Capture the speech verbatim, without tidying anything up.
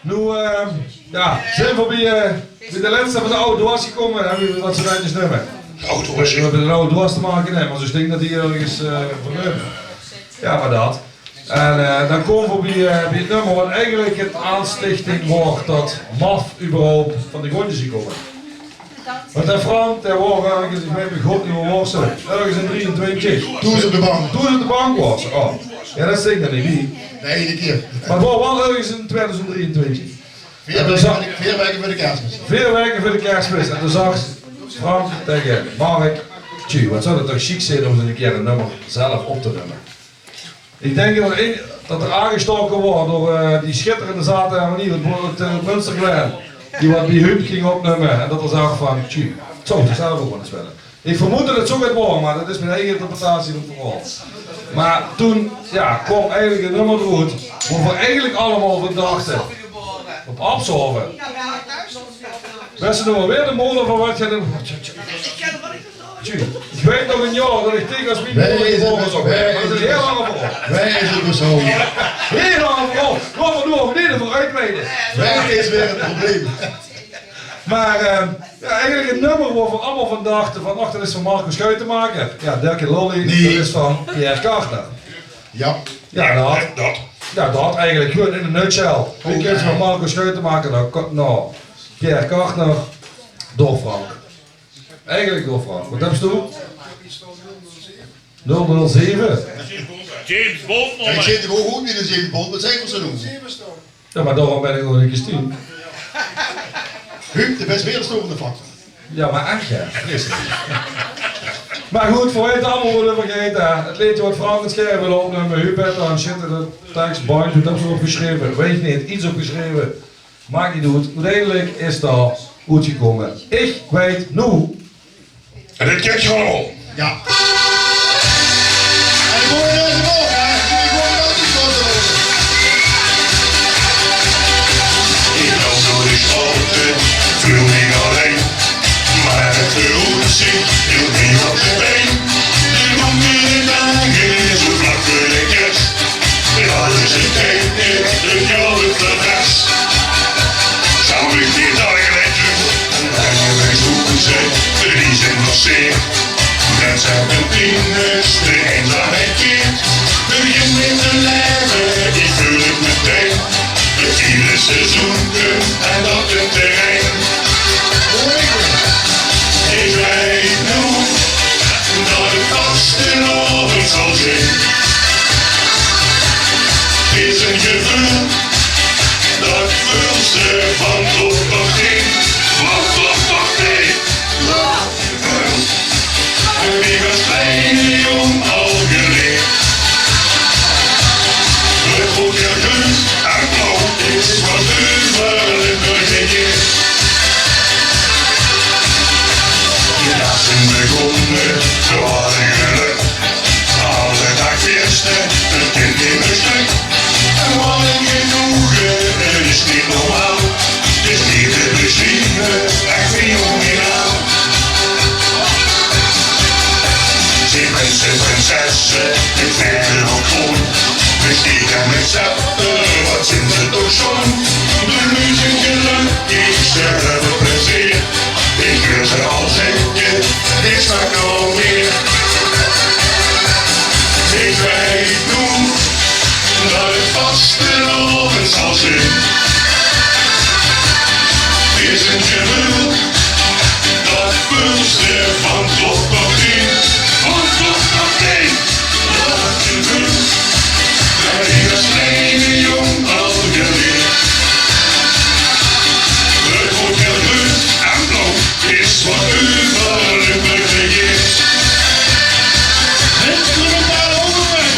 Noe, eh, jao, zeen v'r bie, eh, bie de lèste van de Aw Doas gekómme, hè, wie v'r dat zoe netjes neume. De Aw Doas. V'r höbbe 'n aw doas te make, hè, mer zoe stink dat hie örges, eh, veur neume. Jao, mer dat. En, eh, dan kómme v'r bie, eh, bie 't nummer wat eigelik 't aanstichting waor dat MAF überhaupt van de gróndj is gekómme. Want dae Frank, dae waor örges, ich weit bie God neet, wo waor 'r, örges in drieëntwintig. Toen 'r op de bank. Toen 'r op de bank waor, oh. Jao, dat stink d'r neet bie. Nae, eder kier. Mer 't waor waal örges in tweeduizend drieëntwintig. Veer waeke veur de, veer waeke veur de Kersmis. Veer waeke veur de Kersmis. En toen zag Frank taenge Mark: "Tju, wat zou dat toch sjiek zeen óm ins 'ne kier e nummer zelf op te numme." Ich dink dat 'r, dat 'r aangesjtaoke waor door, eh, die sjitterende zaate harmonie van 't, eh, Munstergelaen, die wat bie Huub ging opnumme en dat 'r zag van: "Tju, 't zou toch zelf ouch waal ins wille." Ich vermoed dat 't zoe get waor, mer dat is mien eige interpretatie van 't verhaol. Mer toen, jao, kwaam eigelik e nummer d'roet wo v'r eigelik allemaol van dachte, op Abshoven: "Wis se noe alweer de moder van wat geer doot?" Tju. Ich weit nog e jaor dat ich tege as mien moder gebore zou waere. Dat is 'n hiel anger verhaol. Wae is 't persoon? Hiel anger verhaol. Laot v'r noe ouch neet euver oetweide. Wae is weer 't probleem? Mer, eh, jao, eigelik e nummer wo v'r allemaol van dachte van: "Och, dat is van Marco Schuitenmaker." Jao, Dirk en Lolly, dat is van Pierre Kartner. Jao. Jao, dat. Jao, dat eigelik. Gewoon in a nutshell. Wie kins se van Marco Schuitenmaker nao Ka-, nao Pierre Kartner? Door Frank. Eigelik door Frank. Wat höbs doe? Nul nul zeve. James Bond, man. Ich zit ouch good in de James Bond. Wat zeen v'r zoe doen? Jao, mer daorum bön ich ouch neet gestien. Huub, de bès weer 'ne storende factor. Jao, mer ech, jao. Mer good, v'r weite allemaol wo v'r euver gaon, hè. 't Leedje wat Frank 'ns kier wil opnumme, Huub haet dao 'n sjitterende teks, bandj, wat höbs se opgesjreve? Weit ich neet, get opgesjreve. Maak neet oet. Oeteindelik is dao oetgekómme: Ich weit noe. En dit kènt geer allemaol. Jao. En ich hoor 't ouch, hè. Ich hoor 't ouch. Ich loop door de sjtraote, veul mich allein. Mer het oetzich hilt mich op de bein. De dónkere daag is zoe vlak veur de kers. Jao, dus ich kèn 't, 't jaor weer veur de kers. Zou ich die daag neet doen? En de bezoekers, die zeen nog zeer. Mit serpentines de einzaamheid keert. Begin mit te laeve, ich veul 't metein. 't Vierde seizoen kump en dat kump d'rein. Ich weit noe dat 't vastelaovend zal zeen. 't Is e geveul dat veuls te van klop tot teen. Van klop tot teen. Höb ich as kleine jóng al geleerd. Roead, gael, greun en blauw is wat euver Limburg regeert. Jao, zeen begós, ze hadde gelök. Alle daag fieëste, 't kènt gein stökske. En wat ein genóge, 't is neet normaal. 't Is neet te besjrieve, ech fenomenaal. Zeen prins en prinsesse, 't is neet te verkloon. Mit sjteke, mit scepter, wat zeen ze toch sjoon. De luuj zeen gelökkig, ze höbbe plezeer. Ich huur ze al zègke, ich snap neet mieë. Ich weit noe dat 't vastelaovend zal zeen. 't Is e geveul dat veuls te van klop tot teen. Van klop tot teen. Roead, gael, greun, en ich as kleine jóng al geleerd. Roead, gael, greun en blauw is wat euver Limburg regeert. Instrumentale óngerweg.